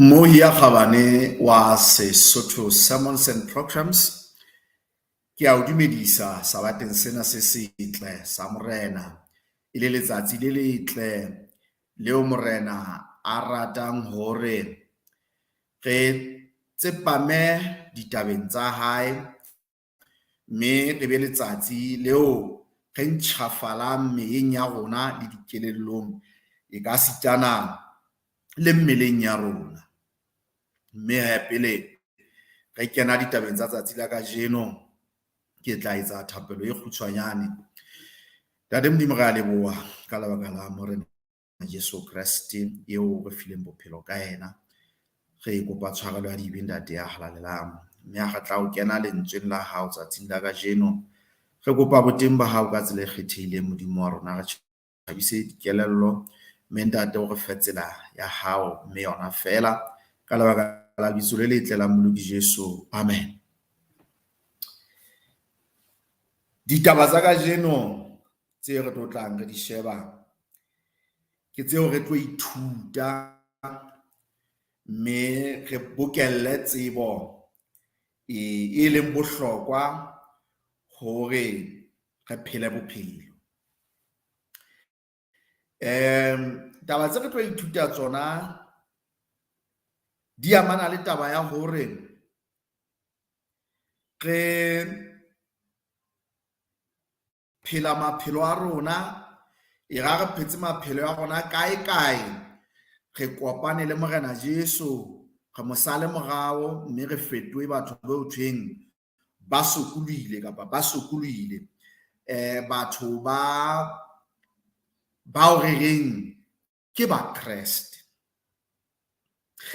Mmohi ya kgabane wa Sesotho Sermons and Programs, ke a o dumedisa sabateng sena se setle sa Morena. E le letsatsi le letle leo Morena a ratang hore re tsepame ditabeng tsa hae, mme re be letsatsi leo re ntjhafalang meyeng ya rona le dikelellong e ka sitana le mmeleng ya rona. Mme hee pele re kena ditabeng tsa tsatsi la kajeno, ke tla etsa thapelo e kgutshwanyane. Ntate Modimo re a leboha ka lebaka la Morena Jesu Kreste eo re fileng bophelo ka yena. Re kopa tshwarelo ya dibe Ntate ya halalelang. Mme ha re tla o kena lentsweng la hao tsatsing la kajeno, re kopa boteng ba hao ka tsela e kgethehileng Modimo wa rona. Re tjhabise dikelello, mme Ntate o re fe tsela ya hao mme yona feela ka lebaka la lebitso le letle la Mmoloki Jesu. Amen. Ditaba tsa kajeno tse re tlo tlang re di sheba ke tseo re tlo ithuta mme re bokelle tsebo e leng bohlokwa hore re phele bophelo. Taba tse re tlo ithuta tsona di amana le taba ya hore re phela maphelo a rona, e ra re phetse maphelo a rona kae kae, re kopane le Morena Jesu, re mo sale morao mme re fetohe batho bo thweng ba sokolohile kapa ba sokolohile. Batho ba bao re reng ke Bakreste.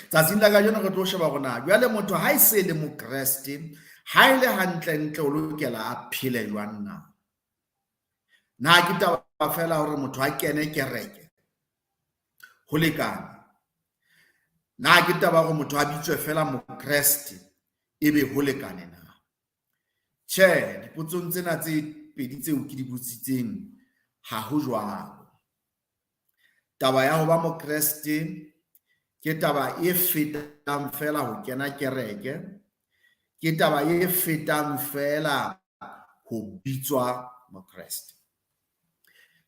Tsatsing la kajeno re tlo sheba hore na jwale motho ha e se le Mokreste, ha e le hantlentle o lokela a phele jwang na? Na ke taba feela hore motho a kene kereke ho lekane? Na ke taba hore motho a bitswe feela Mokreste ebe ho lekane na? Tjhe, dipotsong tsena tse pedi tseo ke di botsitseng ha ho jwalo. Taba ya ho ba Mokreste ke taba e fetang feela ho kena kereke, ke taba e fetang feela ho bitswa Mokreste.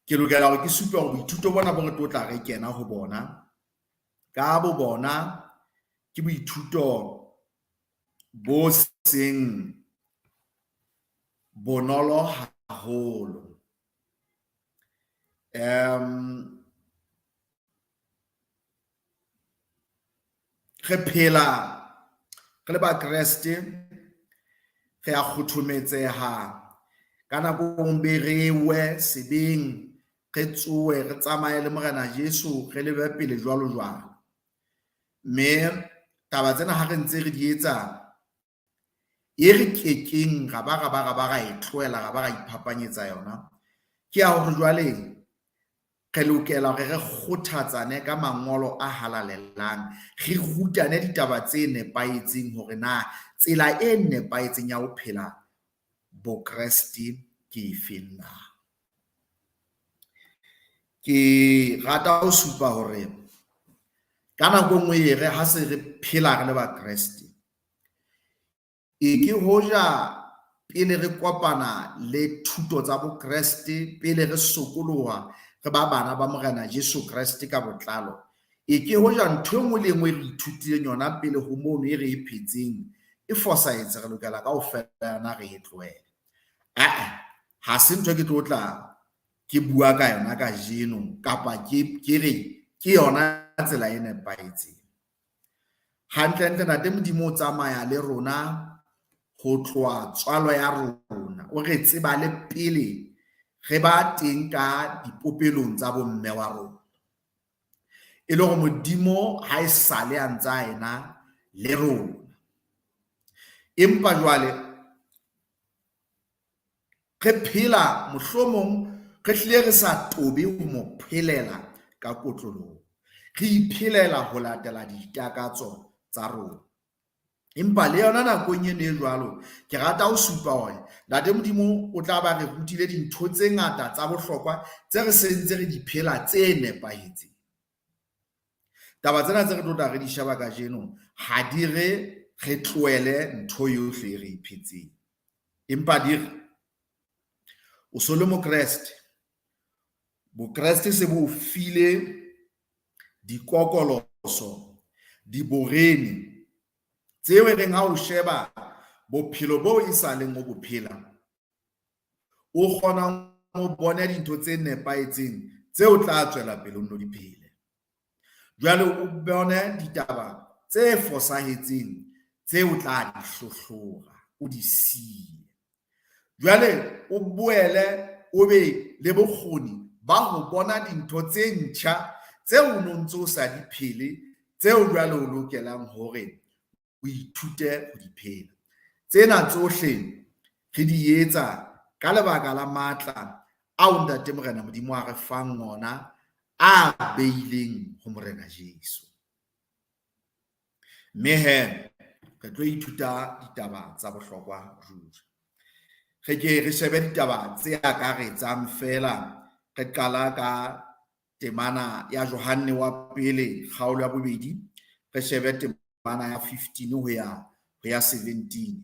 Ke lokela hore ke supe hore boithuto bona bo re tlo tla re kena ho bona ka bo bona ke boithuto bo seng bonolo haholo. Re phela re le Bakreste, re a kgothometseha ka nako e nngwe be re we sebeng, re tsohe re tsamaye le Morena Jesu re lebe pele jwalo jwalo. Mme taba tsena ha re ntse re di etsa, e re kekeng ra ba ra ba ra ba ra e tlohela ra ba ra iphapanyetsa yona, ke ya hore jwale re lokela hore re kgothatsane ka mangolo a halalelang, re rutane ditaba tse nepahetseng hore na tsela e nepahetseng ya ho phela Bokreste ke efeng na. Ke rata ho supa hore ka nako e nngwe e re ha se re phela re le Bakreste, e ke hoja pele re kopana le thuto tsa Bokreste, pele re sokoloha re ba bana ba Morena Jesu Kreste ka botlalo, e ke hoja ntho e nngwe le e nngwe e re ithutileng yona pele ho mono e re e phetseng e fosahetse, re lokela kaofela yona re e tlohele. Ae, ha se ntho e ke tlo tla ke bua ka yona kajeno kapa ke re ke yona tsela e nepahetseng. Hantlentle Ntate Modimo o tsamaya le rona ho tloha tswalo ya rona, o re tseba le pele re ba teng ka dipopelong tsa bomme wa rona. E le hore Modimo ha e sale a ntse a ena le rona. Empa jwale re phela mohlomong re hlile re sa tobe ho mo phelela ka kotloloho, re iphelela ho latela ditakatso tsa rona. Empa le yona nakong eno e jwalo, ke rata ho supa hore Ntate Modimo o tla ba re rutile dintho tse ngata tsa bohlokwa tse re sentse re di phela tse nepahetseng. Taba tsena tse re tlo tla re di sheba kajeno ha di re re tlohele ntho yohle e re e phetseng, empa di re o so le mokreste, bokreste se bo file dikokoloso, diborene tseo e reng ha o sheba bophelo bo e sa leng o bo phela, o kgona ho bona dintho tse nepahetseng tseo tla tswela pele o nno di phele. Jwale o bone ditaba tse fosahetseng tseo tla di hlohlora, o di siye. Jwale o boele o be le bokgoni ba ho bona dintho tse ntjha tseo o no ntso o sa di phele, tseo jwale o lokelang hore o ithute ho di phela. Tsena tsohle re di etsa ka lebaka la matla ao Ntate Morena Modimo a re fang ona, a beileng ho Morena Jesu. Mme he re tlo ithuta ditaba tsa bohlokwa ruri. Re ke re shebe ditaba tse akaretsang feela, re qala ka temana ya Johanne wa pele kgaolo ya bobedi, re shebe temana ya 15 ho ya 17.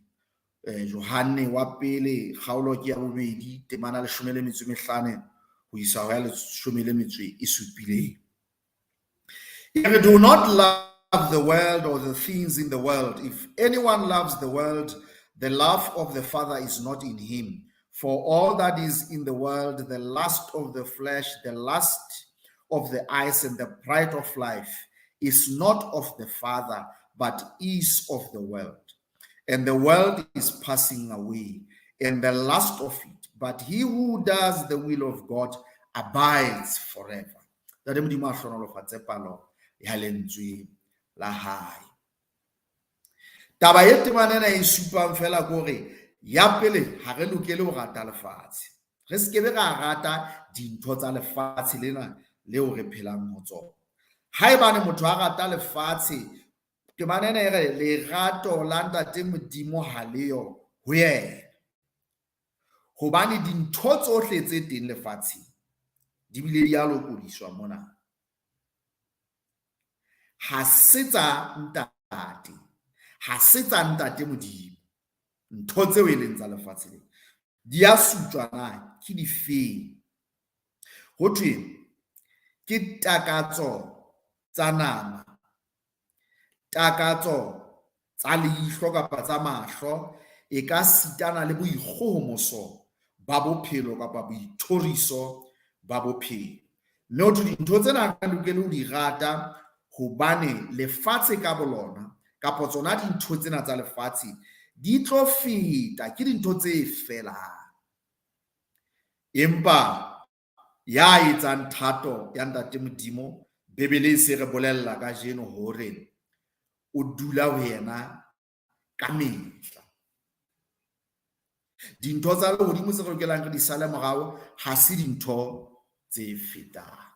Johanne wa pele kgaolo ke ya bobedi, temana 15 ho isa ho ya 17. E re, do not love the world or the things in the world. If anyone loves the world, the love of the Father is not in him. For all that is in the world, the lust of the flesh, the lust of the eyes, and the pride of life, is not of the Father, but is of the world. And the world is passing away, and the lust of it. But he who does the will of God abides forever. Ntate Modimo a hlohonolofatse palo ya lentswe la hae. Taba e temana ena e supang fela ke hore ya pele ha re lokele ho rata lefatshe. Re se kebe ra rata dintho tsa lefatshe lena leo re phelang ho tsona. Haebane motho a rata lefatshe, temana ena e re lerato la Ntate Modimo ha leyo ho yena. Hobane dintho tsohle tse teng lefatsheng di bile di a lokodiswa mona. Ha se tsa ntate, ha se tsa Ntate Modimo. Ntho tseo e leng tsa lefatshe lena di a sutjwa na ke difeng. Ho thwe ke takatso tsa nama, takatso tsa leihlo kapa tsa mahlo, e ka sitana le boikgohomoso ba bophelo kapa boithoriso ba bophelo. Mme ho thwe dintho tsena re lokele ho di rata hobane lefatshe ka bolona kapa tsona dintho tsena tsa lefatshe di tlo feta, ke dintho tse felang. Empa ya etsang thato ya Ntate Modimo, Bibele e se re bolella kajeno hore o dula ho yena ka mehla. Dintho tsa lehodimo tse re lokelang re di sale morao ha se dintho tse fetang.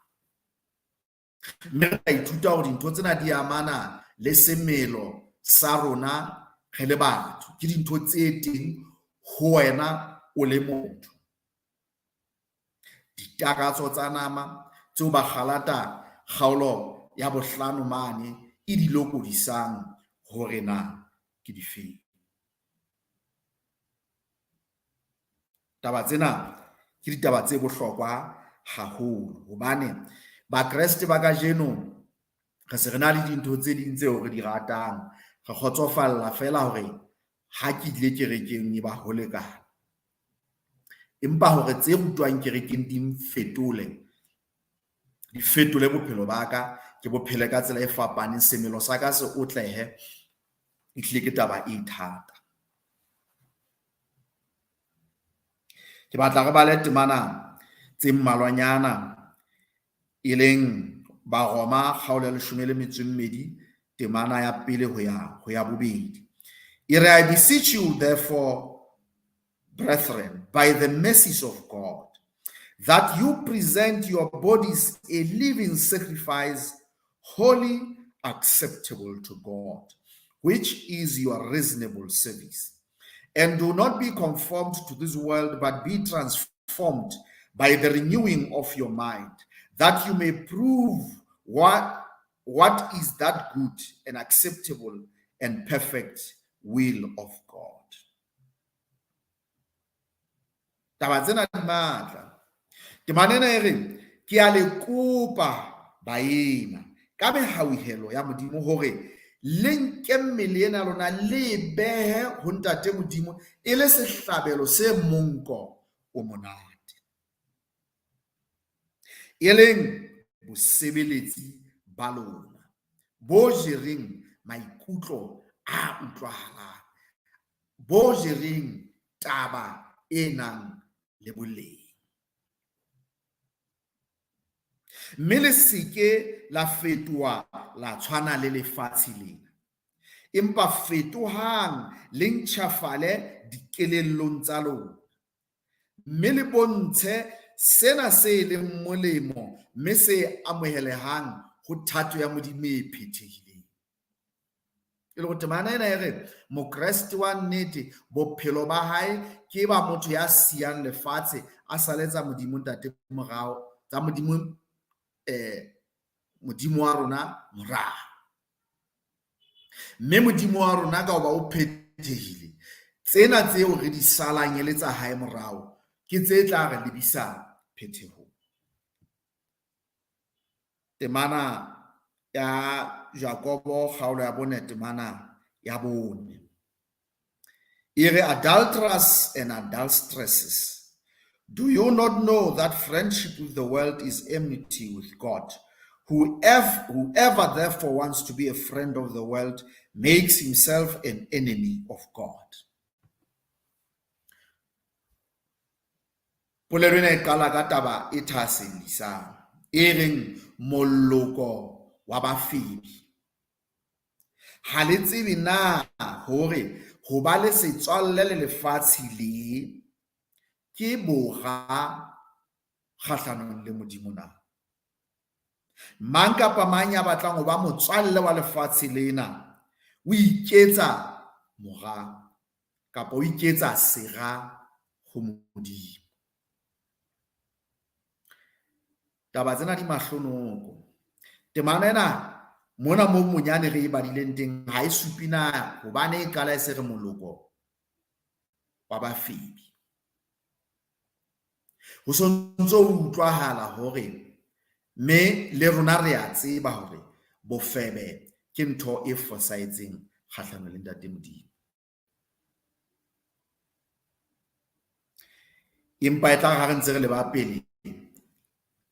Mme re tla ithuta hore dintho tsena di amana le semelo sa rona re le batho. Ke dintho tse teng ho wena o le motho. Ditakatso tsa nama tseo Bagalata kgaolo ya bohlano mane e di lokodisang hore na ke difeng. Taba tsena ke ditaba tse bohlokwa haholo hobane Bakreste ba kajeno re se re na le dintho tse ding tseo re di ratang. Re kgotsofalla fela hore ha ke ile kerekeng e ba ho lekana. Empa hore tse rutwang kerekeng di mfetole, di fetole bophelo ba ka, ke bophele ka tsela e fapaneng, semelo sa ka se otlehe, ehlile ke taba e thata. Ke batla re bale temana tse mmalwanyana e leng Baroma kgaolo ya 12 temana ya pele ho ya bobedi. E re, I beseech you therefore, brethren, by the mercies of God, that you present your bodies a living sacrifice, holy, acceptable to God, which is your reasonable service. And do not be conformed to this world, but be transformed by the renewing of your mind, that you may prove what what is that good and acceptable and perfect will of God. Taba tsena di matla. Temana ena e re, ke a le kopa baena ka mehauhelo ya Modimo hore le nke mmele ena lona le e behe ho Ntate Modimo e le sehlabelo se monko o monate, e leng bosebeletsi ba lona bo jereng maikutlo a utlwahalang, bo jereng taba e nang le boleng. Mme le se ke la fetoha la tshwana le lefatshe lena, empa fetohang le ntjhafale dikelellong tsa lona, mme le bontshe sena se leng molemo mme se amohelehang ho thato ya Modimo e phethehileng. E le hore temana ena e re Mokreste wa nnete bophelo ba hae ke ba motho ya siyang lefatshe a saletsa Modimo Ntate morao, tsa Modimo Modimo wa rona morao. Mme Modimo wa rona ka hoba o phethehile, tsena tseo re di salang e le tsa hae morao ke tse tla re lebisa phethehong. Temana ya Jakobo kgaolo ya bone temana ya bone e re, adulterers and adulteresses, do you not know that friendship with the world is enmity with God? Whoever therefore wants to be a friend of the world makes himself an enemy of God. Polelo ena e qala ka taba e thahasellisang e reng moloko wa bafebi. Ha le tsebe na hore ho ba le setswalle le lefatshe le ke bora kgahlanong le Modimo na? Mang kapa mang ya batlang ho ba motswalle wa lefatshe lena o iketsa mora kapa o iketsa sera ho Modimo. Taba tsena di mahlonoko. Temana ena mona mo monyane re e badileng teng ha e supe na hobane e qala e se re moloko wa bafebi. Ho so ntse ho utlwahala hore mme le rona re a tseba hore bofebe ke ntho e fosahetseng kgahlano le Ntate Modimo. Empa e tla re ha re ntse re leba pele,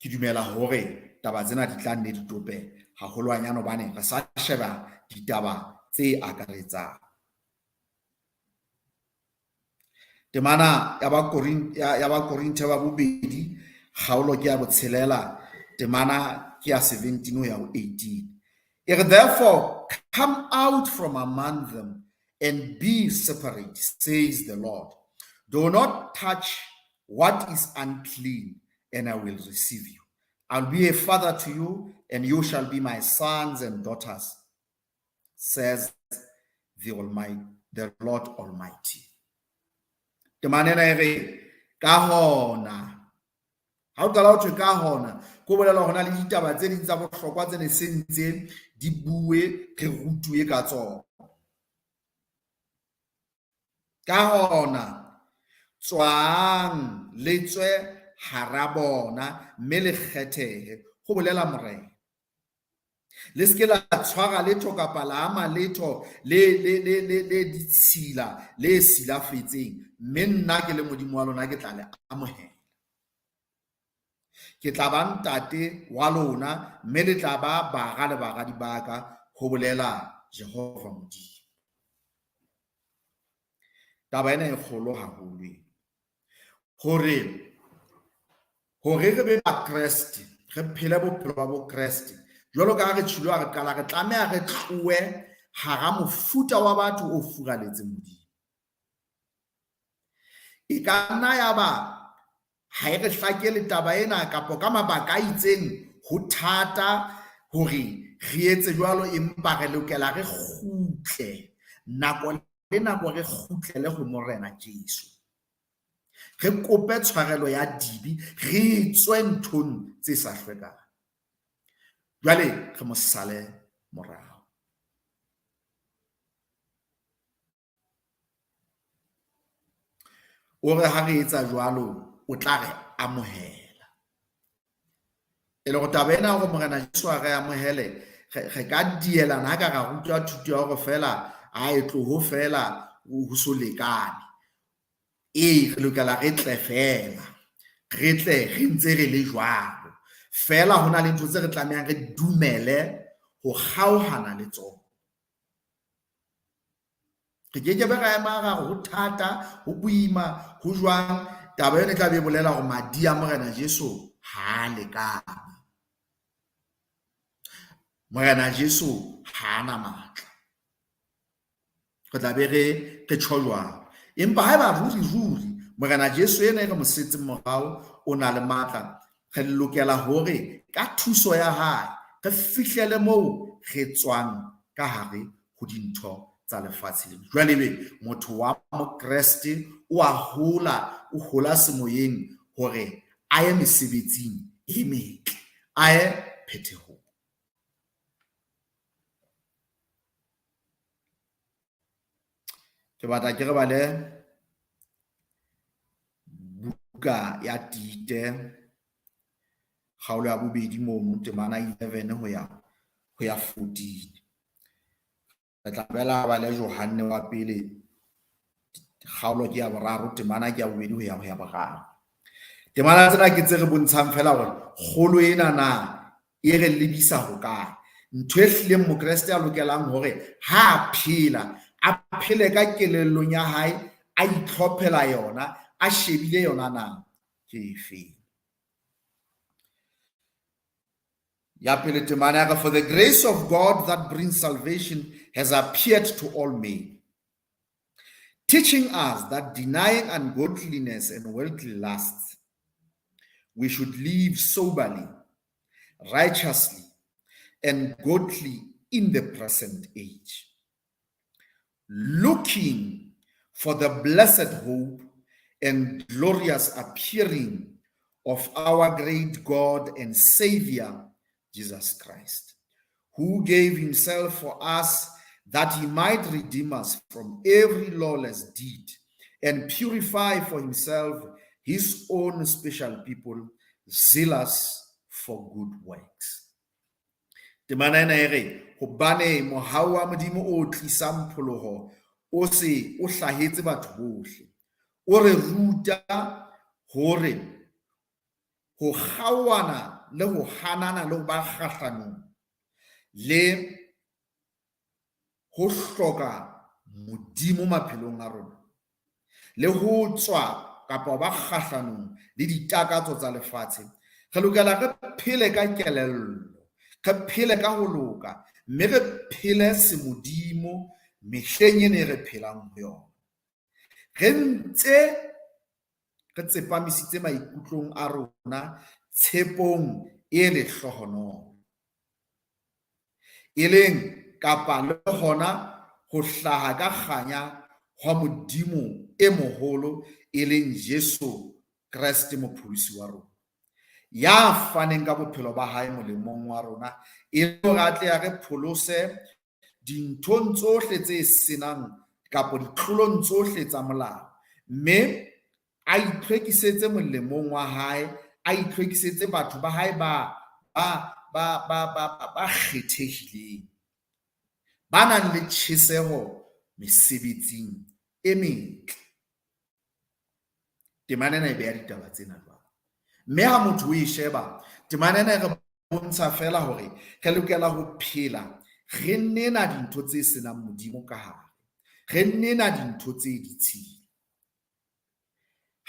ke dumela hore taba tsena di tla nne di tope haholwanyane hobane re sa sheba ditaba tse akaretsang. Temana ya Bakorinthe ba bobedi kgaolo ke ya botshelela, temana ke ya 17 ho ya ho 18. E re, therefore come out from among them and be separate, says the Lord. Do not touch what is unclean, and I will receive you. I'll be a father to you, and you shall be my sons and daughters, says the Almighty, the Lord Almighty. Temana ena e re, ka hona, ha o qala ho thwe ka hona, ko bolela hore na le ditaba tse ding tsa bohlokwa tse ne se ntse di bue, re rutuwe ka tsona. Ka hona, tswang le tswe hara bona mme le kgethehe, ho bolela Morena. Le se ke la tshwara letho kapa la ama letho le le le le le ditshila le silafetseng, mme nna ke le Modimo wa lona ke tla le amohela. Ke tla ba ntate wa lona mme le tla ba bara le baradi ba ka, ho bolela Jehova Modimo. Taba ena e kgolo haholo hore hore re be Bakreste, re phele bophelo ba Bokreste jwalo ka ha re tjhilo ha re qala, re tlameha re tlohe hara mofuta wa batho o furaletseng Modimo. E ka nna ya ba ha e re hlakele taba ena kapa ka mabaka a itseng ho thata hore re etse jwalo, empa re lokela re kgutle nako le nako, re kgutlele ho Morena Jesu, re kope tshwarelo ya dibe, re tswe nthong tse sa hlwekang. Jwale re mo sale morao. O re ha re etsa jwalo, o tla re amohela. E le hore taba ena hore Morena Jesu a re amohele, re ka dielana ha ka ra rutwa thuto ya hore feela a e tloho feela ho so lekane. Ee, re lokela re tle feela, re tle re ntse re le jwalo. Feela ho na le ntho tse re tlamehang re dumele ho kgaohana le tsona. Re ke ke be ra ema ra re ho thata, ho boima, ho jwang. Taba ena e tla be e bolela hore madi a Morena Jesu ha a lekana. Morena Jesu ha a na matla. Re tla be re re tjho jwalo. Empa haeba ruri ruri Morena Jesu ena e re mo setseng morao o na le matla, re lokela hore ka thuso ya hae re fihlele moo re tswang ka hare ho dintho tsa lefatshe lena. Jwale ebe motho wa Mokreste o a hola, o hola semoyeng hore a ye mesebetsing e metle, a ye phethehong. Ke batla ke re bale buka ya Tite kgaolo ya bobedi mono temana 11 ho ya ho ya 14. Re tla boela ba le Johanne wa pele kgaolo ke ya boraro temana ke ya bobedi ho ya ho ya boraro. Temana tsena ke tse re bontshang feela hore kgolo ena na e re lebisa hokae. Ntho e hlileng Mokreste a lokelang hore ha a phela, a phele ka kelellong ya hae, a itlhophela yona, a shebile yona na ke efeng. Ya pele temana ya re, for the grace of God that brings salvation has appeared to all men, teaching us that denying ungodliness and worldly lusts, we should live soberly, righteously, and godly in the present age, looking for the blessed hope and glorious appearing of our great God and Savior, Jesus Christ, who gave himself for us that he might redeem us from every lawless deed and purify for himself his own special people, zealous for good works. Temana ena e re, hobane mohau wa Modimo o tlisang pholoho o se o hlahetse batho bohle, o re ruta hore ho kgaohana le ho hanana le ho ba kgahlanong le ho hloka Modimo maphelong a rona le ho tswa kapa ba kgahlanong le ditakatso tsa lefatshe, re lokela re phele ka kelello, re phele ka ho loka, mme re phele semodimo mehleng ena e re phelang ho yona. Re ntse re tsepamisitse maikutlong a rona tshepong e lehlohonolo, e leng kapa le hona ho hlaha ka kganya hwa Modimo e moholo, e leng Jesu Kreste mopholosi wa rona, ya faneng ka bophelo ba hae molemong wa rona, e le hore a tle a re pholose dinthong tsohle tse senang kapa ditlolong tsohle tsa molao, mme a itlhwekisetse molemong wa hae, a itlhwekisetse batho ba hae ba ba ba ba ba ba kgethehileng, ba nang le tjheseho mesebetsing e metle. Temana ena e beha ditaba tsena jwalo. Mme ha motho o e sheba, temana ena e re bontsha feela hore re lokela ho phela re nena dintho tse senang Modimo ka hare, re nena dintho tse ditshila.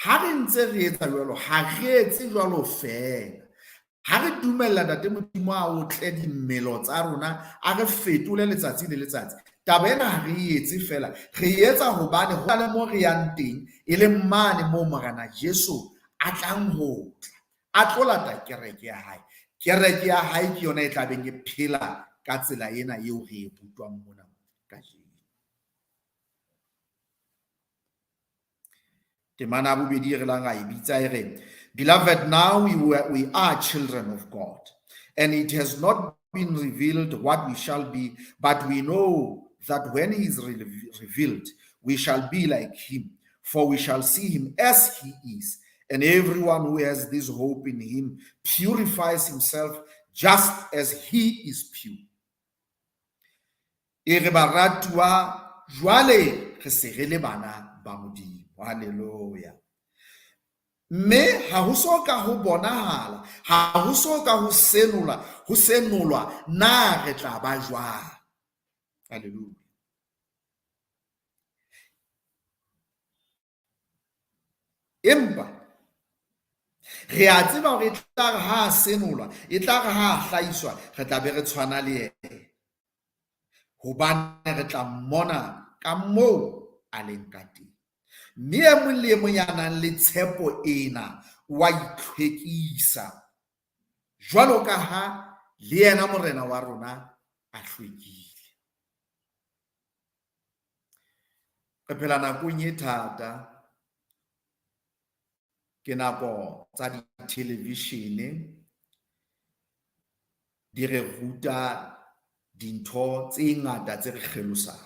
Ha re ntse re etsa jwalo, ha re etse jwalo feela. Ha re dumella Ntate Modimo a otle dimmelo tsa rona, a re fetole letsatsi le letsatsi. Taba ena ha re e etse feela, re e etsa hobane ho na le mo re yang teng, e leng mane moo Morena Jesu a tlang ho tla, a tlo lata kereke ya hae. Kereke ya hae ke yona e tla beng e phela ka tsela ena eo re e rutwang mona kajeno. Temana ya bobedi e re lang ra e bitsa e re, Beloved, now we are children of God, and it has not been revealed what we shall be, but we know that when he is revealed, we shall be like him, for we shall see him as he is. And everyone who has this hope in him purifies himself just as he is pure. E re baratuwa jwale re se re le bana ba Modimo. Hallelujah. Mme ha ho so ka ho bonahala, ha ho so ka ho senola, ho senolwa na re tla ba jwang. Hallelujah. Empa re a tseba hore e tla re ha a senolwa, e tla re ha a hlahiswa, re tla be re tshwana le yena, hobane re tla mmona ka moo a leng ka teng. Mme e mong le e mong ya nang le tshepo ena wa itlhwekisa, jwalo ka ha le yena Morena wa rona a hlwekile. Re phela nakong e thata, ke nako tsa dithelevishene di re ruta dintho tse ngata tse re kgelosang.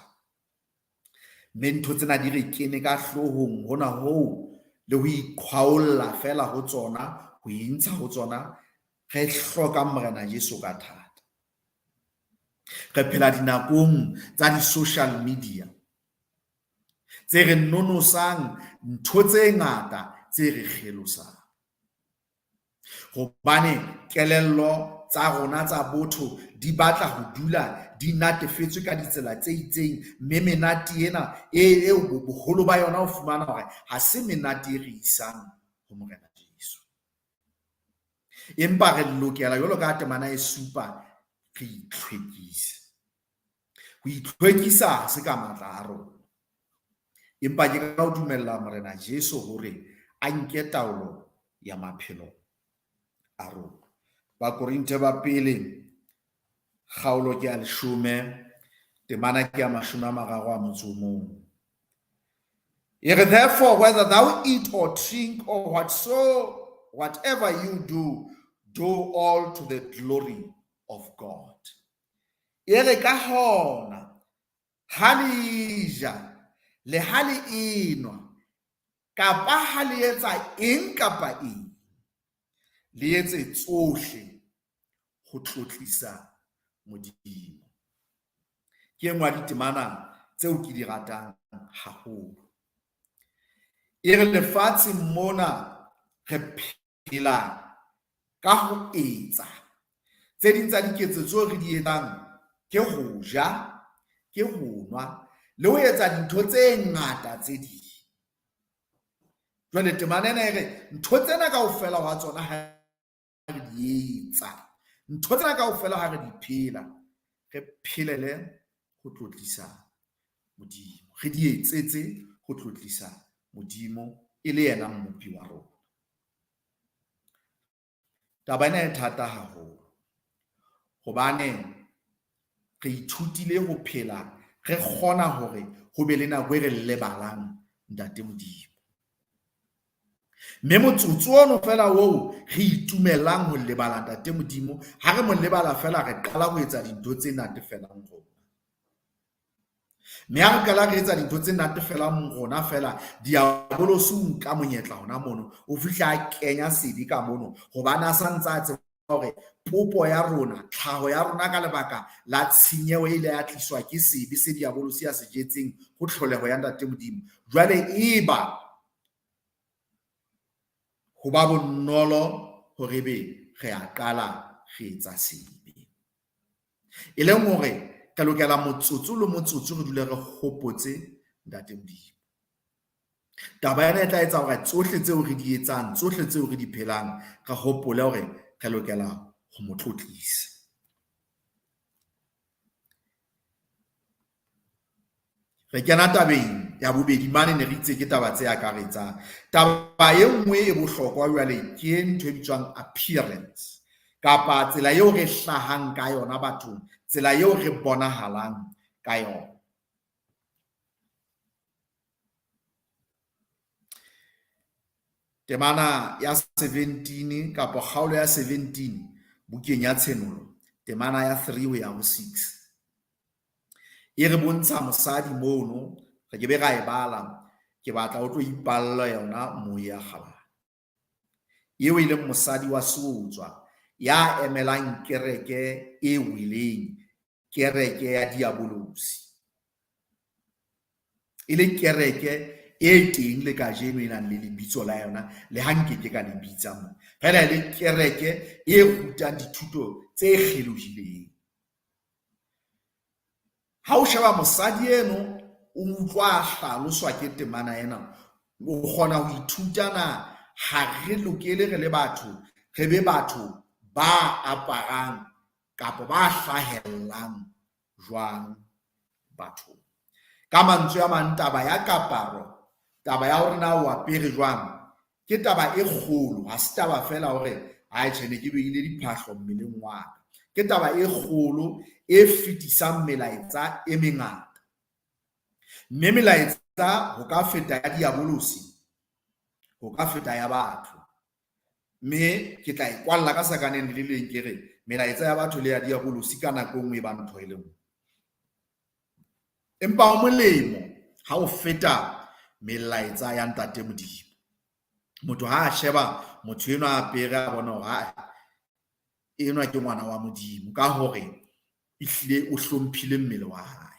Mme ntho tsena di re kene ka hloohong hona hoo le ho iqhwaolla fela ho tsona, ho intsha ho tsona, re hlokang Morena Jesu ka thata. Re phela dinakong tsa di-social media tse re nonosang ntho tse ngata tse re kgelosang. Hobane kelello tsa rona tsa botho di batla ho dula di natefetswe ka ditsela tse itseng, mme menate ena eo boholo ba yona o fumana hore ha se menate e re isang ho Morena Jesu. Empa re lokela jwalo ka temana e supa re itlhwekise. Ho itlhwekisa ha se ka matla a rona, empa ke ka ho dumella Morena Jesu hore a nke taolo ya maphelo a rona. Bakorinthe ba pele kgaolo ke ya 10, temana ke ya 31. E re, therefore, whether thou eat or drink or whatever you do, do all to the glory of God. E re ka hona, ha le ja, le ha le enwa, kapa ha le etsa eng kapa eng, le etse tsohle ho tlotlisa Modimo. Ke e nngwe ya ditemana tseo ke di ratang haholo. E re lefatsheng mona re phela ka ho etsa. Tse ding tsa diketso tseo re di etsang ke ho ja, ke ho nwa, le ho etsa dintho tse ngata tse ding. Jwale temana ena e re ntho tsena kaofela hwa tsona ha re di etsa, ntho tsena kaofela ha re di phela, re phelele ho tlotlisa Modimo, re di etsetse ho tlotlisa Modimo e le yena mmopi wa rona. Taba ena e thata haholo hobane re ithutile ho phela re kgona hore ho be le nako e re lebalang Ntate Modimo. Mme motsotso ono fela oo re itumellang ho lebala Ntate Modimo, ha re mo lebala fela re qala ho etsa dintho tse natefelang rona. Mme ha re qala re etsa dintho tse natefelang rona fela, diabolosi o nka monyetla hona mono, o fihla a kenya sebe ka mono, hobane a sa ntse a tseba hore popo ya rona, tlhaho ya rona ka lebaka la tshenyeho e ile ya tliswa ke sebe se diabolosi a se jetseng ho tlholeho ya Ntate Modimo. Jwale eba ho ba bonolo hore ebe re a qala re etsa sebe. E leng hore re lokela motsotso le motsotso re dule re hopotse Ntate Modimo. Taba ena e tla etsa hore tsohle tseo re di etsang, tsohle tseo re di phelang, re hopole hore re lokela ho mo tlotlisa. Re kena tabeng ya bobedi mane, ne re itse ke taba tse akaretsang. Taba e nngwe e bohlokwa jwale ke ntho e bitswang appearance, kapa tsela eo re hlahang ka yona bathong, tsela eo re bonahalang ka yona. Temana ya 17 kapa kgaolo ya 17 bukeng ya Tshenolo, temana ya 3 ho ya ho 6. E re bontsha mosadi mono, re ke be ra e bala, ke batla o tlo ipalla yona moya kgabane. Eo e leng mosadi wa seotswa ya emelang kereke e weleng, kereke ya diabolosi. E le kereke e teng le kajeno e nang le lebitso la yona, le ha nke ke ka le bitsa mo. Fela e le kereke e rutang dithuto tse kgelohileng. Ha o sheba mosadi eno, o utlwa a hlaloswa ke temana ena, o kgona ho ithuta na ha re lokele re le batho, re be batho ba aparang kapa ba hlahellang jwang bathong. Ka mantswe a mang, taba ya kaparo, taba ya hore na o apere jwang, ke taba e kgolo. Ha se taba fela hore ai tjhe ne ke behile diphahlo mmeleng wa ka. Ke taba e kgolo e fetisang melaetsa e mengata. Mme melaetsa ho ka feta ya diabolosi, ho ka feta ya batho. Mme ke tla e kwalla ka sakaneng le leng ke re melaetsa ya batho le ya diabolosi ka nako e nngwe e ba ntho e le nngwe. Empa ho molemo ha o feta melaetsa ya Ntate Modimo. Motho ha a sheba motho enwa a apere a bona hore ha enwa ke ngwana wa Modimo ka hore ehlile o hlomphile mmele wa hae.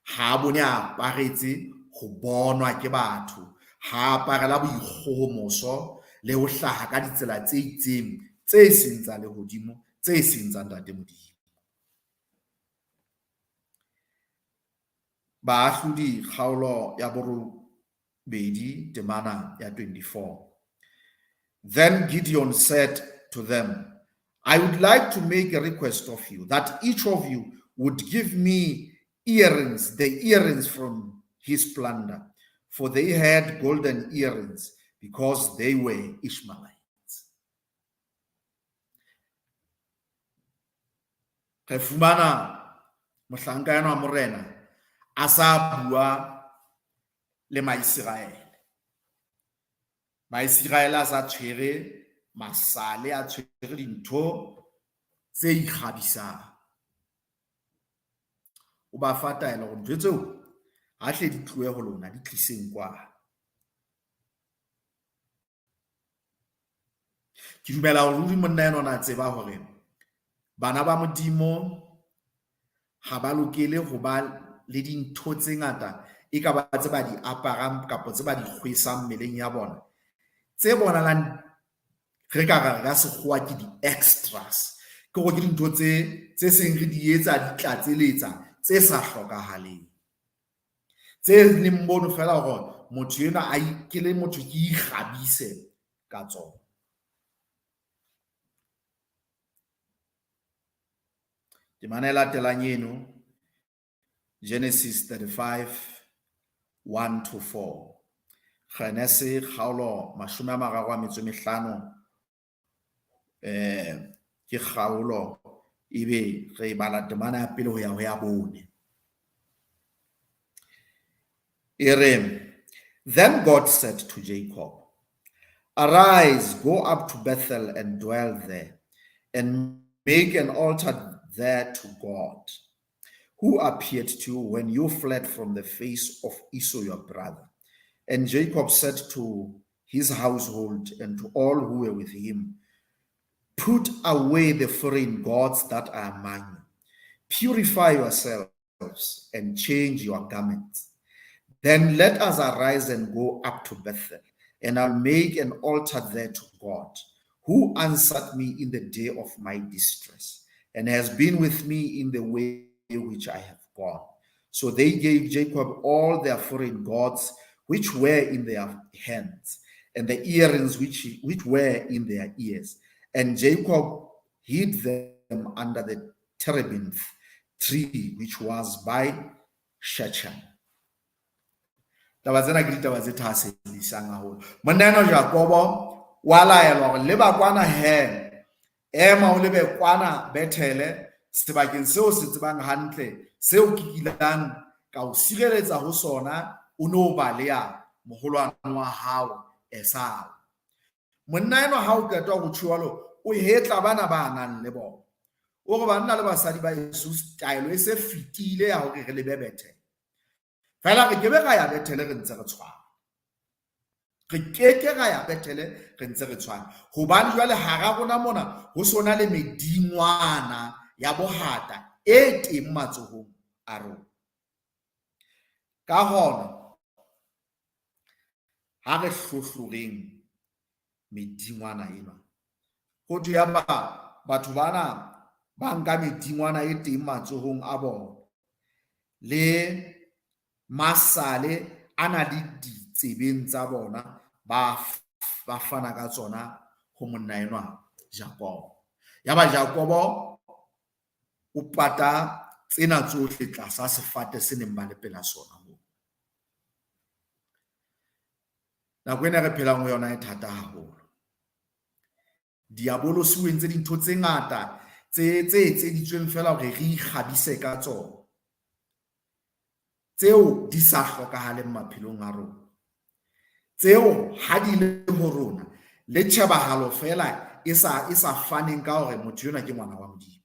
Ha a bone a aparetse ho bonwa ke batho, ha aparela boikgohomoso le ho hlaha ka ditsela tse itseng tse seng tsa lehodimo, tse seng tsa Ntate Modimo. Baahlodi kgaolo ya borobedi temana ya 24. Then Gideon said to them, I would like to make a request of you, that each of you would give me earrings, the earrings from his plunder. For they had golden earrings because they were Ishmaelites. Re fumana mohlanka enwa wa morena a sa bua le Maiseraele. Maiseraele a sa tshwere masale, a tshwere dintho tse ikgabisang. O ba fa taelo hore ntho tseo ha hle di tlohe ho lona, di tliseng kwana. Ke dumela hore ruri monna enwa o na tseba hore bana ba Modimo ha ba lokele ho ba le dintho tse ngata e ka ba tse ba di aparang kapa tse ba di kgwesang mmeleng ya bona, tse bonahalang re ka re ka sekgowa ke di-extras, ke hore ke dintho tse seng re di etsa di tlatseletsa tse sa hlokahaleng, tse leng mono fela hore motho enwa a ke le motho ke ikgabise ka tsona. Temana e latelang eno, Genesis 35, 1 to 4. Genese kgaolo mashome a mararo a metso e mehlano, ke kgaolo ebe re bala temana ya pele ho ya ho ya bone. E re, Then God said to Jacob, Arise, go up to Bethel and dwell there, and make an altar there to God, who appeared to you when you fled from the face of Esau your brother. And Jacob said to his household and to all who were with him, Put away the foreign gods that are among you. Purify yourselves and change your garments. Then let us arise and go up to Bethel, and I'll make an altar there to God, who answered me in the day of my distress, and has been with me in the way which I have gone. So they gave Jacob all their foreign gods which were in their hands, and the earrings which were in their ears. And Jacob hid them under the terebinth tree which was by Shechem. Taba tsena ke ditaba tse thahasellisang haholo. Monna enwa Jakobo wa laelwa hore leba kwana he, ema o lebe kwana Bethele, sebakeng seo se tsebang hantle, seo ke kilang ka o sireletsa ho sona, o no baleha moholwane wa hao Esau. Monna enwa ha o qeta ho tjho jwalo, o hetla bana ba nang le bona. O re banna le basadi ba heso taelo e se fetile ya hore re lebe Bethele. Feela re kebe ra ya Bethele re ntse re tshwana. Re keke ra ya Bethele re ntse re tshwana. Hobane jwale hara rona mona ho sona le medingwana ya bohata e teng matsohong a rona. Ka hona ha re hlohloreng medingwana ena. Ho thwe yaba batho bana ba nka medingwana e teng matsohong a bona le masale a na le ditsebeng tsa bona ba ba fana ka tsona ho monna enwa Jakobo. Yaba Jakobo o pata tsena tsohle tlasa sefate se neng ba le pela sona moo. Nako ena re phelang ho yona e thata haholo. Diabolosi o entse dintho tse ngata tse tse etseditsweng feela hore re ikgabise ka tsona, tseo di sa hlokahaleng maphelong a rona, tseo ha di le ho rona le tjhebahalo feela e sa e sa faneng ka hore motho enwa ke ngwana wa Modimo.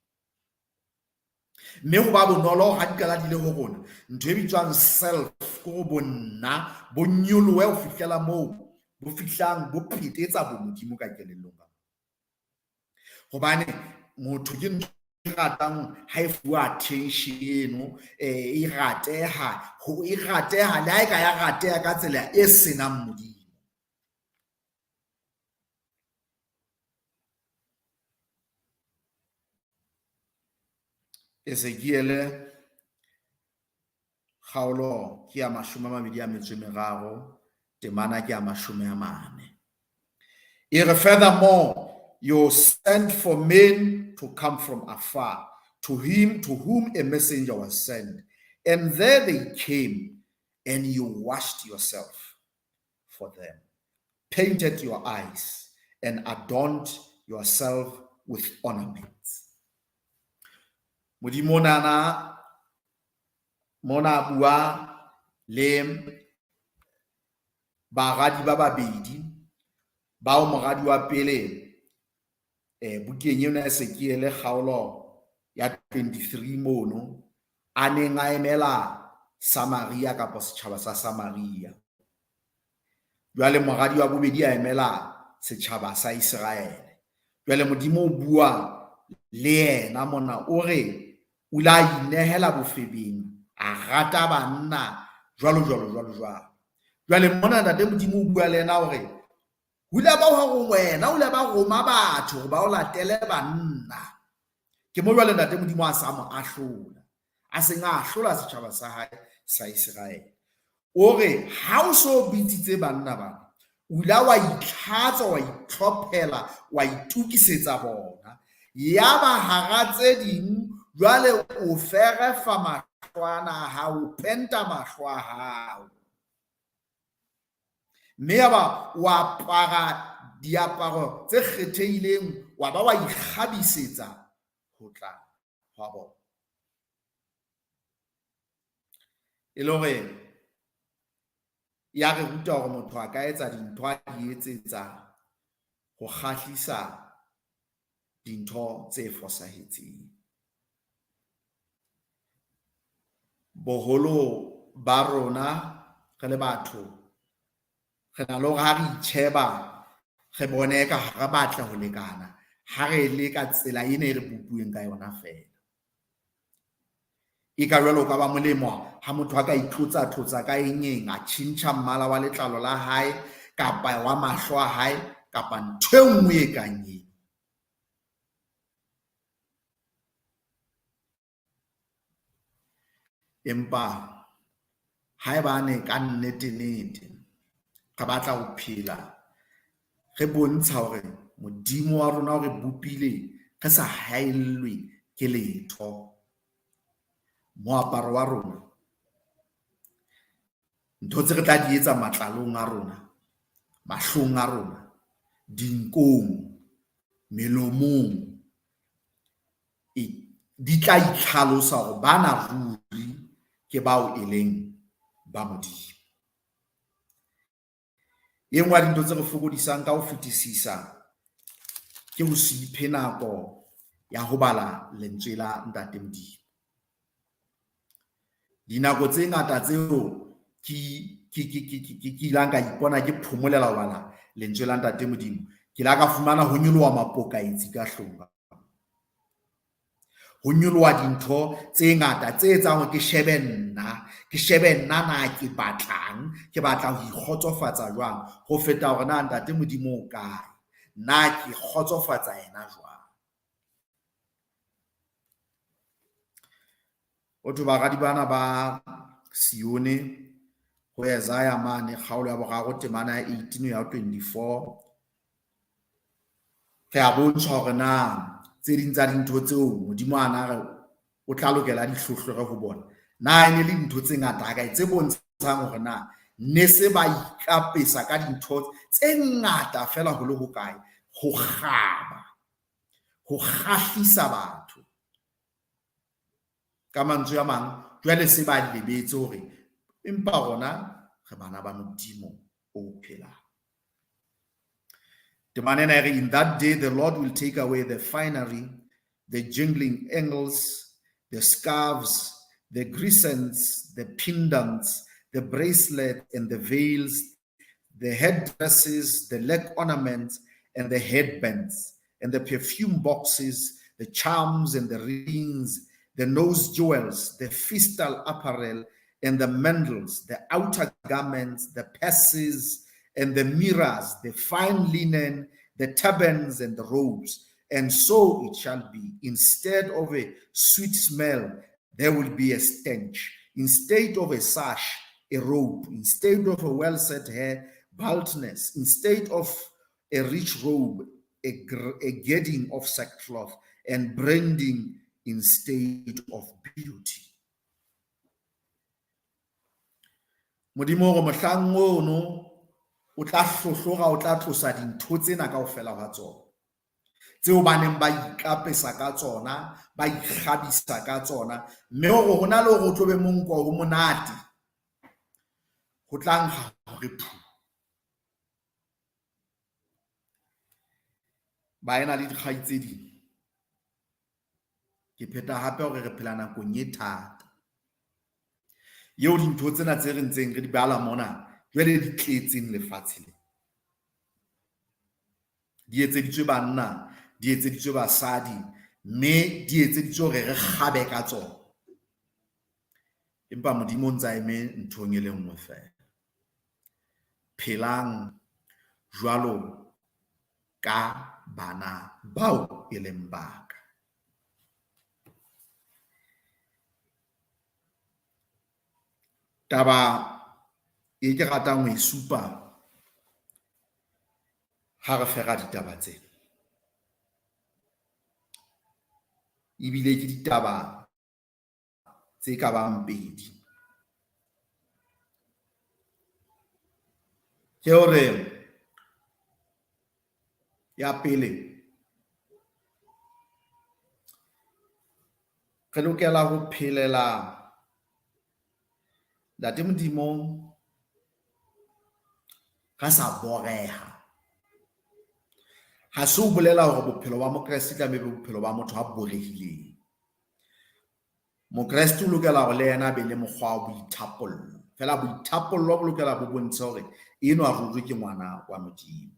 Mme ho ba bonolo ha di qala di le ho rona, ntho e bitswang self, ke hore bonna bo nyolohe ho fihlela moo bo fihlang bo phetetsa bomodimo ka kelellong. Hobane motho ke ntho e ratang ha e fuwa attention eno, e rateha, e rateha le ha e ka ya rateha ka tsela e senang Modimo. Ezekiele kgaolo ke ya 23 temana ke ya 40. E re, furthermore, you sent for men to come from afar, to him to whom a messenger was sent, and there they came, and you washed yourself for them, painted your eyes, and adorned yourself with ornaments. Modimo nana mona bua le baradi ba babedi bao moradi wa pele bukeng ena ya Ezekiele kgaolo ya 23 mono a neng a emela Samaria kapa setjhaba sa Samaria. Jwale moradi wa bobedi a emela setjhaba sa Iseraele. Jwale Modimo o bua le yena mona o re o ile a inehela bofebeng, a rata banna jwalo jwalo jwalo jwalo. Jwale mona Ntate Modimo o bua le yena hore o ile ba hore wena o ile ba roma batho hore ba o latele banna. Ke mo jwale Ntate Modimo a sa mo ahlola, a seng a ahlola setjhaba sa hae sa Iseraele. O re ha o so bitsitse banna bana, o ile wa itlhatswa, wa itlhophela, wa itokisetsa bona. Yaba hara tse ding jwale o ferefa mahlo ana a hao, o penta mahlo a hao. Mme yaba o apara diaparo tse kgethehileng, wa ba wa ikgabisetsa ho tla hwa bona. E le hore ya re ruta hore motho a ka etsa dintho a di etsetsa ho kgahlisa dintho tse fosahetseng. Boholo ba rona re le batho re na le hore ha re itjheba re bone eka ha re batle ho lekana ha re le ka tsela ena e re bopuweng ka yona feela. E ka jwale o ka ba molemo ha motho a ka itlotsa-tlotsa ka eng eng, a tjhentjha mmala wa letlalo la hae kapa wa mahlo a hae kapa ntho e nngwe e kang eo. Empa haebane ka nnete-nnete re batla ho phela re bontsha hore Modimo wa rona o re bopile re sa haellwe ke letho. Moaparo wa rona, ntho tse re tla di etsa matlalong a rona, mahlong a rona, dinkong, melomong, di tla itlhalosa hore bana ruri ke bao e leng ba Modimo. E nngwe ya dintho tse re fokodisang ka ho fetisisa ke ho se iphe nako ya ho bala lentswe la Ntate Modimo. Dinako tse ngata tseo ke ilang ka ipona ke phomolela ho bala lentswe la Ntate Modimo, ke la ka fumana ho nyoloha mapokaetsi ka hloohong. Ho nyoloha dintho tse ngata tse etsang hore ke shebe nna, ke shebe nna na ke batlang, ke batla ho ikgotsofatsa jwang ho feta hore na Ntate Modimo o kae, na ke kgotsofatsa yena jwang. Ho thwe baradi bana ba Sione ho Isaiah mane kgaolo ya boraro temana ya 18 ya 24, re a bontshwa hore na tse ding tsa dintho tseo Modimo a na re o tla lokela di hlohlore ho bona, na e ne le dintho tse ngata hakae tse bontshang hore na ne se ba ikapesa ka dintho tse ngata fela ho le hokae, ho kgaba, ho kgahlisa batho. Ka mantswe a mang, jwale se ba lebetse hore empa rona re bana ba Modimo o phelang. Temana ena e re, in that day the Lord will take away the finery, the jingling angles, the scarves, the grissons, the pendants, the bracelet and the veils, the headdresses, the leg ornaments and the headbands, and the perfume boxes, the charms and the rings, the nose jewels, the festal apparel and the mantles, the outer garments, the purses and the mirrors, the fine linen, the turbans and the robes. And so it shall be. Instead of a sweet smell, there will be a stench. Instead of a sash, a robe. Instead of a well-set hair, baldness. Instead of a rich robe, a girding of sackcloth, and branding instead of beauty. Modimo o re mohlang ono o tla hlohlora, o tla tlosa dintho tsena kaofela hwa tsona tseo ba neng ba ikapesa ka tsona, ba ikgabisa ka tsona, mme hore ho na le hore o tlo be monko o monate, ho tla nkga hore phu. Baena le dikgaitsedi, ke pheta hape hore re phela nakong e thata eo dintho tsena tse re ntseng re di bala mona jwale di tletseng lefatshe le. Di etseditswe banna, di etseditswe basadi, mme di etseditswe hore re kgabe ka tsona. Empa Modimo o ntse a eme nthong e le nngwe feela. Phelang jwalo ka bana bao e leng ba ka. Taba e ke ratang ho e supa ha re fera ditaba tsena, ebile ke ditaba tse ka bang pedi, ke hore ya pele re lokela ho phelela Ntate Modimo re sa boreha. Ha se o bolela hore bophelo ba Mokreste tlameha be bophelo ba motho a borehileng. Mokreste o lokela hore le yena a be le mokgwa wa boithapollo. Feela boithapollo bo lokela bo bontshe hore enwa ruri ke ngwana wa Modimo.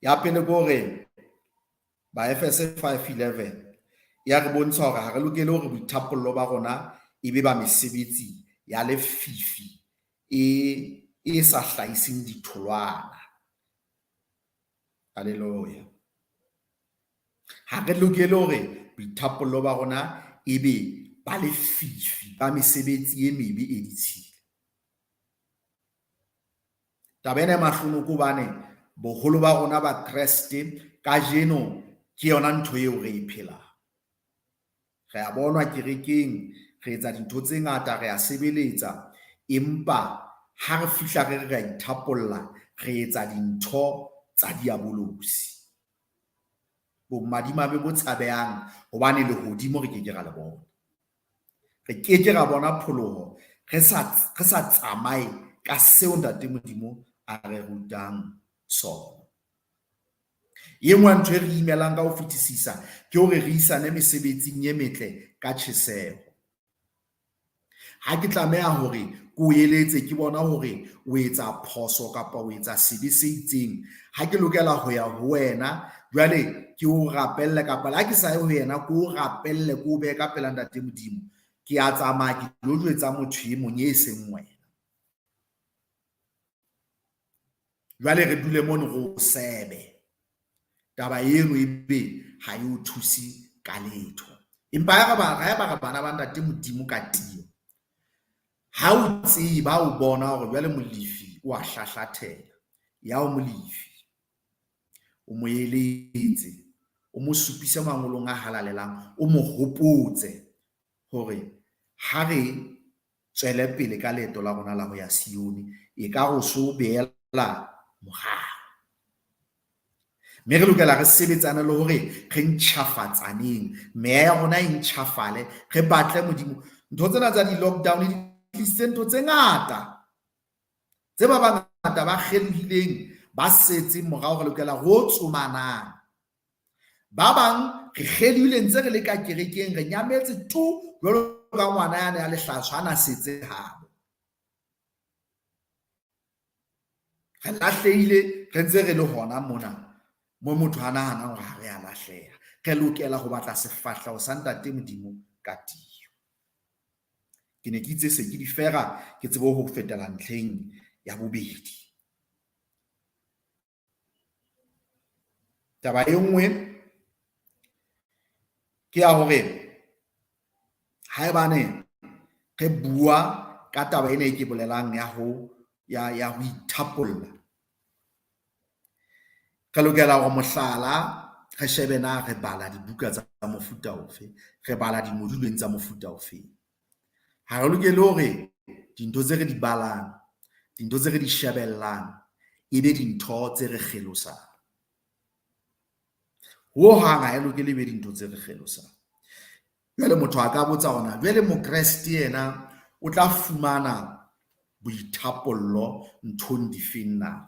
Ya pele ke hore Baefese 5:11 ya re bontsha hore ha re lokele hore boithapollo ba rona e be ba mesebetsi ya lefifi e sa hlahiseng ditholwana. Haleluya. Ha re lokele hore boithapollo ba rona e be ba lefifi, ba mesebetsi e mebe e ditshila. Taba ena e mahlonoko hobane boholo ba rona ba Kreste kajeno ke yona ntho eo re e phelang. Re a bonwa kerekeng, re etsa dintho tse ngata, re a sebeletsa, empa ha re fihla re re re a ithapolla, re etsa dintho tsa diabolosi. Bomadimabe bo tshabehang hobane lehodimo re ke ke ra le bona. Re ke ke ra bona pholoho re sa tsamaye ka seo Ntate Modimo a re rutang sona. E nngwe ntho e re imelang ka ho fetisisa ke hore re isane mesebetsing e metle ka tjheseho. Ha ke tlameha hore ke o eletse, ke bona hore o etsa phoso kapa o etsa sebe se itseng, ha ke lokela ho ya ho wena jwale ke o rapelle, kapa le ha ke sa ye ho yena ke o rapelle, ke o behe ka pela Ntate Modimo, ke a tsamaya ke tlo jwetsa motho e mong e seng wena. Jwale re dule mono re o sebe. Taba eno ebe ha e o thuse ka letho. Empa haeba re bana ba Ntate Modimo ka tiyo, ha o tseba o bona hore jwale Molefi o a hlahlathela, ya o Molefi, o mo eletse, o mo supise mangolong a halalelang, o mo hopotse hore ha re tswele pele ka leeto la rona la ho ya Sione, e ka re o so beela morao. Mme re lokela re sebetsane le hore re ntjhafatsaneng, meya ya rona e ntjhafale, re batle Modimo. Ntho tsena tsa di-lockdown di tlisitse ntho tse ngata tse ba bangata ba kgelohileng, ba setseng morao. Re lokela ho tsomanang. Ba bang re kgelohile ntse re le ka kerekeng, re nyametse tu jwalo ka ngwana yane ya lehlatshwa a na setse habo. Re lahlehile re ntse re le hona mona mo motho a nahanang hore ha re a lahleha. Re lokela ho batla sefahleho sa Ntate Modimo ka tiyo. Ke ne ke itse se ke di fera, ke tsebe ho fetela ntlheng ya bobedi. Taba e nngwe ke ya hore haebane re bua ka taba ena e ke bolelang ya ho ya ho ithapolla, re lokela hore mohlala re shebe na re bala dibuka tsa mofuta ofe, re bala dingodilweng tsa mofuta ofe. Ha re lokele hore dintho tse re di balang, dintho tse re di shebellang e be dintho tse re kgelosang. Hohang ha e lokele e be dintho tse re kgelosang. Jwale motho a ka botsa hore na jwale Mokreste yena o tla fumana boithapollo nthong difeng na?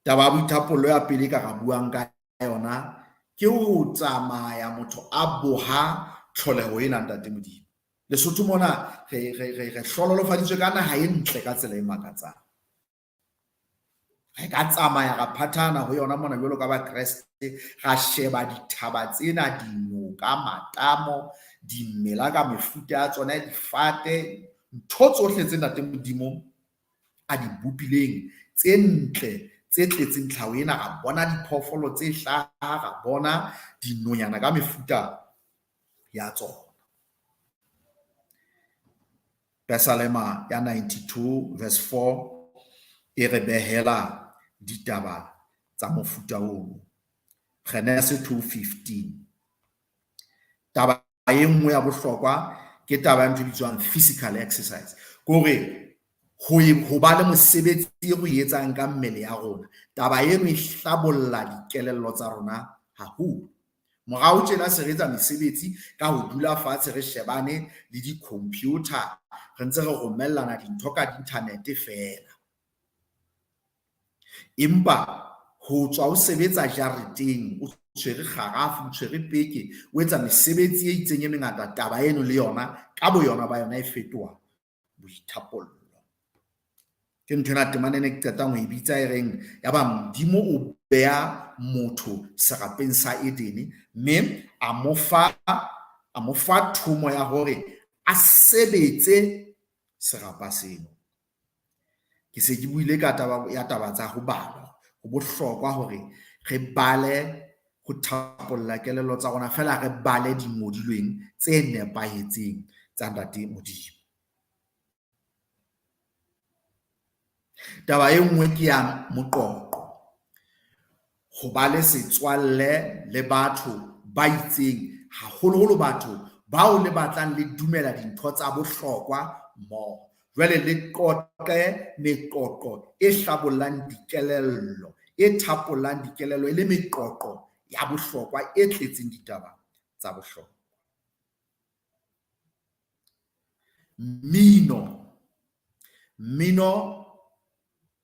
Taba ya boithapollo ya pele ka ra buang ka yona ke ho tsamaya motho a boha tlholeho ena Ntate Modimo. Lesotho mona re hlohonolofaditswe ka naha e ntle ka tsela e makatsang. Re ka tsamaya ra phathana ho yona mona jwalo ka Bakreste, ra sheba dithaba tsena, dinoka, matamo, dimela ka mefuta ya tsona, difate, ntho tsohle tse Ntate Modimo a di bopileng tse ntle tse tletseng tlhaho ena. Ra bona diphoofolo tse hlaha, ra bona dinonyana ka mefuta ya tsona. Pesalema ya 92 verse 4 e re behela ditaba tsa mofuta ono. Genese 2:15. Taba e nngwe ya bohlokwa ke taba ya ntho e bitswang physical exercise. Ke hore ho ba le mosebetsi e re etsang ka mmele ya rona. Taba eno e hlabolla dikelello tsa rona haholo. Morao tjena se re etsa mesebetsi ka ho dula fatshe re shebane le di-computer, re ntse re romellana dintho ka di-internet feela. Empa ho tswa o sebetsa jareteng, o tshwere kgarafu, o tshwere peke, o etsa mesebetsi e itseng e mengata, taba eno le yona ka boyona ba yona e fetoha boithapollo. Ke ntho ena temana ena ke qetang ho e bitsa e reng ya ba Modimo o beha motho serapeng sa Edene mme a mo fa thomo ya hore a sebetse serapa seno. Ke se ke buile ka taba ya taba tsa ho bala. Ho bohlokwa hore re bale ho thapolla kelello tsa rona, feela re bale dingodilweng tse nepahetseng tsa Ntate Modimo. Taba e nngwe ke ya moqoqo. Ho ba le setswalle le batho ba itseng, haholoholo batho bao le batlang le dumela dintho tsa bohlokwa mmoho. Jwale le qoqe meqoqo e hlabollang dikelello, e thapollang dikelello, e le meqoqo ya bohlokwa e tletseng ditaba tsa bohlokwa. Mmino. Mmino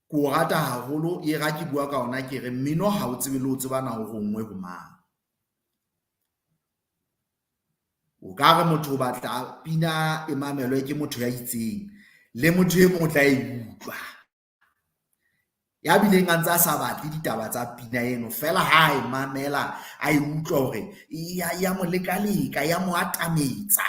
Ke o rata haholo, e ra ke bua ka ona ke re mmino ha o tsebe le ho tseba na o rongwe ho mang. O ka re motho o batla pina e mamelwe ke motho ya itseng le motho e mong o tla e utlwa. Ya bileng a ntse a sa batle ditaba tsa pina eno feela ha e mamela, a e utlwa hore e ya mo leka-leka, ya mo atametsa.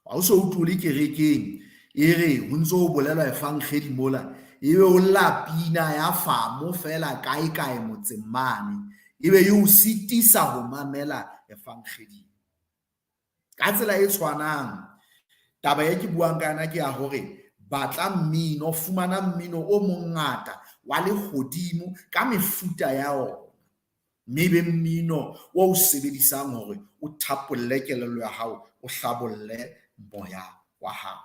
Ha o so utlwe o le kerekeng e re ho ntso ho bolelwa efankgedi mola, ebe o lla pina ya famo feela kae kae motseng mane, ebe e o sitisa ho mamela efankgeding. Ka tsela e tshwanang, taba e ke buang ka yona ke ya hore batla mmino, fumana mmino o mongata wa lehodimo ka mefuta ya ona, mme ebe mmino o sebedisang hore o thapolle kelello ya hao, o hlabolle moya wa hao.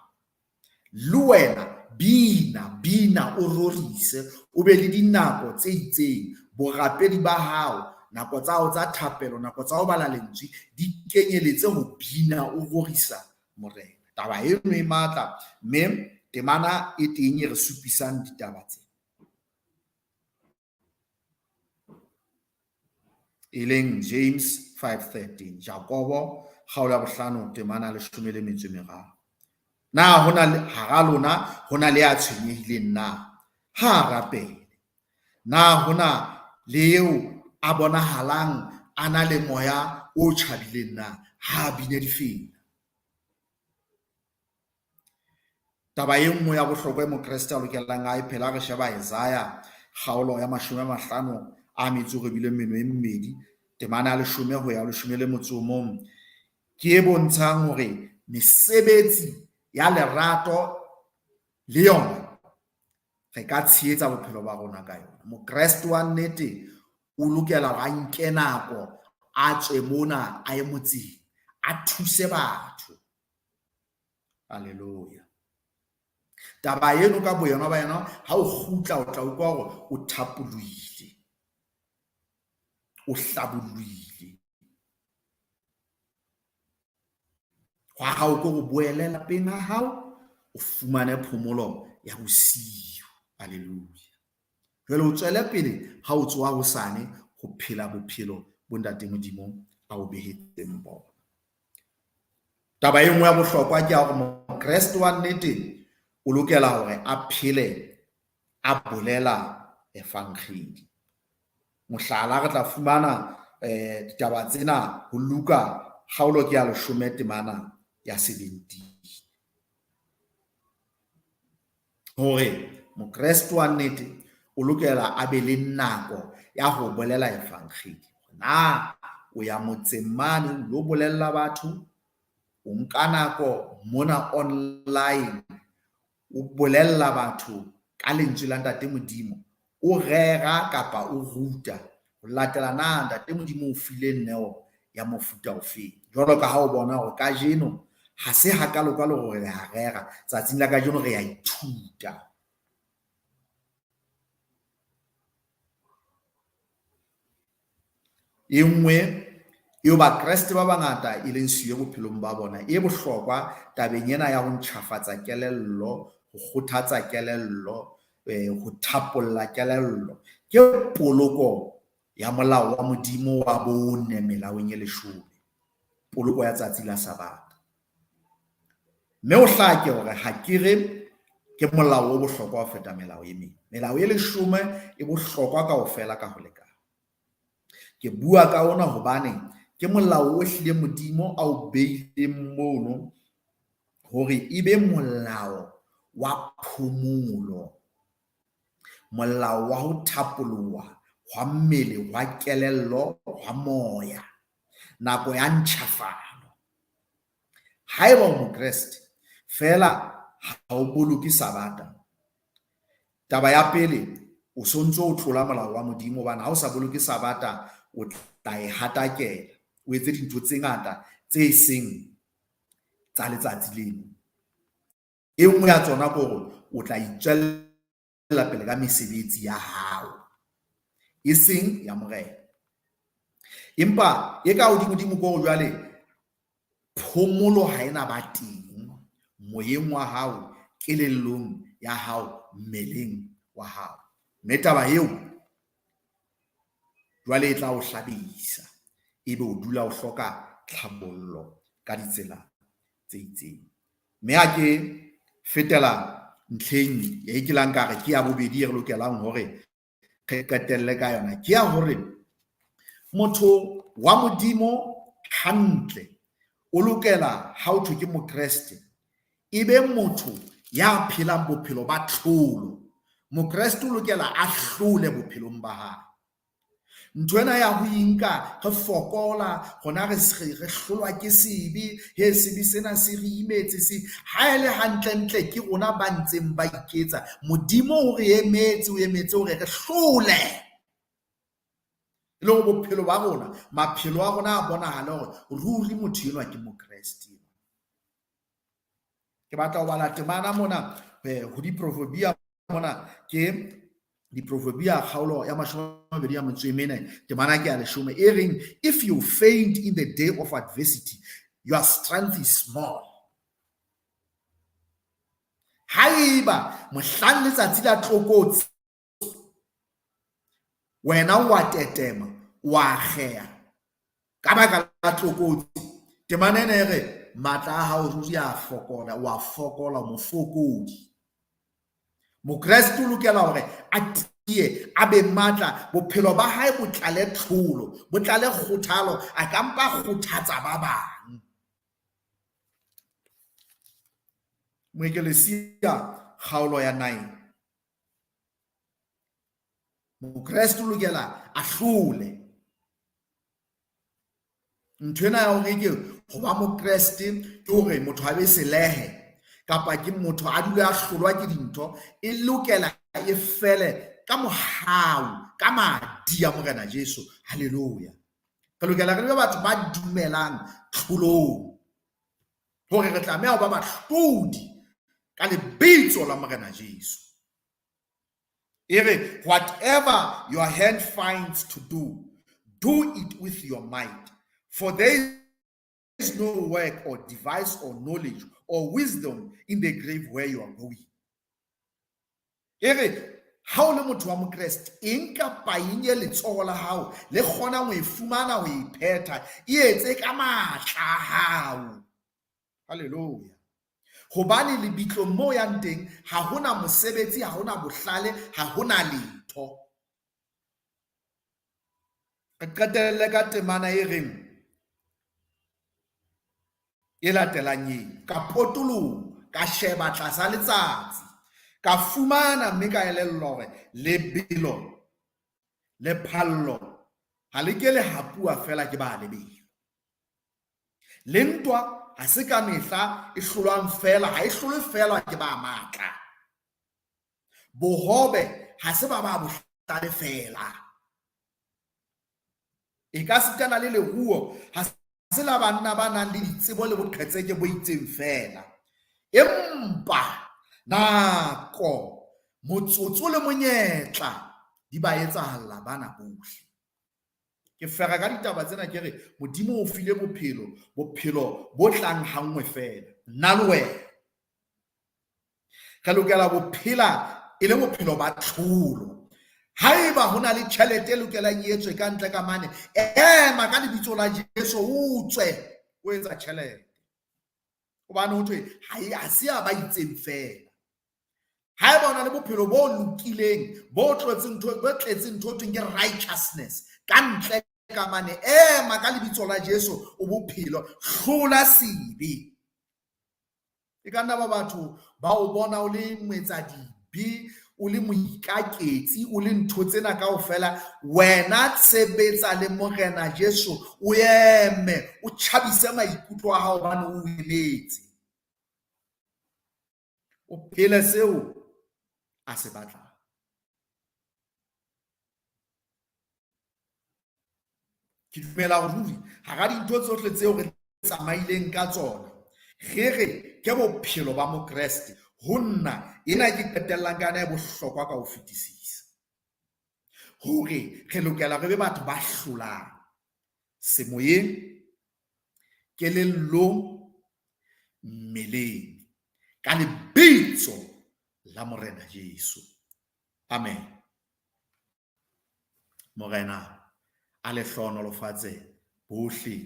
Le wena bina, bina o rorise, o be le dinako tse itseng, borapedi ba hao, nako tsa hao tsa thapelo, nako tsa ho bala lentswe, di kenyeletse ho bina o rorisa Morena. Taba eno e matla, mme temana e teng e re supisang ditaba tsena. E leng James 5:13, Jakobo kgaolo ya bohlano temana 13. Na hona le hara lona hona le ya tshwenyehileng na? Ha a rapele. Na hona le eo a bonahalang a na le moya o tjhabileng na? Ha a bine difela. Taba e nngwe ya bohlokwa e mokreste a lokelang a e phela, re sheba Isaiah kgaolo ya 58 temana ya 10 ho ya 11, ke e bontshang hore mesebetsi ya lerato le yona re ka tshehetsa bophelo ba rona ka yona. Mokreste wa nnete o lokela hore a nke nako, a tswe mona a ye motseng, a thuse batho. Hallelujah. Taba eno ka boyona ba yona, ha o kgutla o tla utlwa hore o thapolohile, o hlabollohile. Hwa hao ke hore boele lapeng ha hao, o fumane phomolo ya bosiu. Hallelujah. Jwale o tswele pele ha o tsoha hosane ho phela bophelo bo Ntate Modimo a o behetseng bona. Taba e nngwe ya bohlokwa ke ya hore mokreste wa nnete o lokela hore a phele a bolela efankgedi. Mohlala re tla fumana ditaba tsena ho Luka kgaolo ke ya 10 temana ya 17. Hore mokreste wa nnete o lokela a be le nako ya ho bolela efankgedi. Na o ya motseng mane o lo bolella batho, o nka nako mona online o bolella batho ka lentswe la Ntate Modimo, o rera kapa o ruta ho latela na Ntate Modimo o file neo ya mofuta ofe. Jwalo ka ha o bona hore kajeno ha se hakalo-kalo hore re a rera, tsatsing la kajeno re a ithuta. E nngwe eo bakreste ba bangata e leng siyo bophelong ba bona e bohlokwa tabeng ena ya ho ntjhafatsa kelello, ho kgothatsa kelello, ho thapolla kelello, ke poloko ya molao wa Modimo wa bone melaong e 10, poloko ya tsatsi la Sabatha. Mme o hlake hore ha ke re ke molao o bohlokwa ho feta melao e meng. Melao e 10 e bohlokwa kaofela ka ho lekana. Ke bua ka ona hobane ke molao o hlile Modimo a o beileng mono hore e be molao wa phomolo, molao wa ho thapoloha hwa mmele, hwa kelello, hwa moya, nako ya ntjhafalo. Haeba o mokreste feela ha o boloke Sabatha, taba ya pele o sontso o tlola molao wa Modimo, hobane ha o sa boloke Sabatha o tla e hatakela, o etse dintho tse ngata tse seng tsa letsatsi leno. E nngwe ya tsona ke hore o tla itswella pele ka mesebetsi ya hao, e seng ya Morena. Empa e ka hodimodimo ke hore jwale phomolo ha ena ba teng moyeng wa hao, kelellong ya hao, mmeleng wa hao. Mme taba eo jwale e tla o hlabisa, ebe o dula o hloka tlhabollo ka ditsela tse itseng. Mme ha ke fetela ntlheng e ke lang ka re ke ya bobedi e re lokelang hore re qetelle ka yona, ke ya hore motho wa Modimo hantle o lokela ha o thwe ke Mokreste e be motho ya phelang bophelo ba tlholo. Mokreste o lokela a hlole bophelong ba hae. Ntho ena ya ho inka re fokola rona re hlolwa ke sebe, he sebe sena se re imetse se ha e le hantlentle ke rona ba ntseng ba iketsa. Modimo o re emetse, o emetse hore re hlole. E le hore bophelo ba rona, maphelo a rona a bonahale hore ruri motho enwa ke Mokreste. Ke batla ho bala temana mona ho diproverbia mona ke diproverbia kgaolo ya 24 temana ke ya 10 e reng, if you faint in the day of adversity, your strength is small. Haeba mohlang letsatsi la tlokotsi wena wa tetema wa kgeya ka baka la tlokotsi, temana ena e re matla a hao ruri a fokola, wa fokola, mofokodi. Mokreste o lokela hore a tiye, a be matla, bophelo ba hae bo tlale tlholo, bo tlale kgothalo, a ka mpa kgothatsa ba bang. Moekelesia kgaolo ya 9. Mokreste o lokela a hlole. Ntho ena ya hore ke ho ba Mokreste ke hore motho a be selehe kapa ke motho a dule a hlolwa ke dintho, e lokela e fele ka mohau, ka madi a Morena Jesu. Hallelujah. Re lokela re be batho ba dumelang tlholong, hore re tlameha ho ba bahlodi ka lebitso la Morena Jesu. E re, whatever your hand finds to do, do it with your might. For there is no work or device or knowledge or wisdom in the grave where you are going. E re, ha o le motho wa Mokreste, eng kapa eng e letsoho la hao le kgonang ho e fumana ho e phetha, e etse ka matla a hao. Hallelujah. Hobane lebitlong moo yang teng ha hona mosebetsi, ha hona bohlale, ha hona letho. Re qetelle ka temana e reng e latelang eo. Ka potoloha, ka sheba tlasa letsatsi, ka fumana mme ka elellwa hore lebelo le phallo ha le ke le hapuwa fela ke ba lebelo. Le ntwa ha se ka mehla e hlolwang fela, ha e hlolwe fela ke ba matla. Bohobe ha se ba ba bohlale fela. E ka sitana le leruo ha se la banna ba nang le ditsebo le boqhetseke bo itseng fela. Empa nako, motsotso le monyetla di ba etsahalla bana bohle. Ke fera ka ditaba tsena ke re Modimo o file bophelo, bophelo bo tlang hanngwe fela. Nna le wena re lokela bophela e le bophelo ba tlholo. Haeba ho na le tjhelete e lokelang e etswe ka ntle ka mane, ema ka lebitso la Jesu o tswe o etsa tjhelete. Hobane ho thwe ha se ya ba itseng fela. Haeba o na le bophelo bo lokileng, bo tletseng ntho, bo tletseng ntho thweng ke righteousness, ka ntle ka mane, ema ka lebitso la Jesu o bophelo, hlola sebe. E ka nna ba batho ba o bona o le moetsadibe, o le moikaketsi, o le ntho tsena kaofela, wena tshebetsa le Morena Jesu, o eme, o tjhabise maikutlo a hao hobane o emetse. O phele seo a se batlang. Ke dumela hore ruri hara dintho tsohle tseo re tsamaileng ka tsona, re re ke bophelo ba Mokreste. Ho nna ena ke qetellang ka yona e bohlokwa ka ho fetisisa, hore re lokela re be batho ba hlolang semoyeng, kelellong, mmeleng. Ka lebitso la Morena Jesu. Amen. Morena a le hlohonolofatse bohle.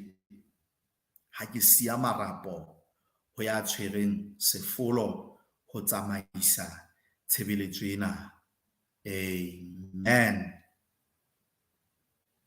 Ha ke siya marapo ho ya tshwereng sefolo ho tsamaisa tshebeletso ena. Amen.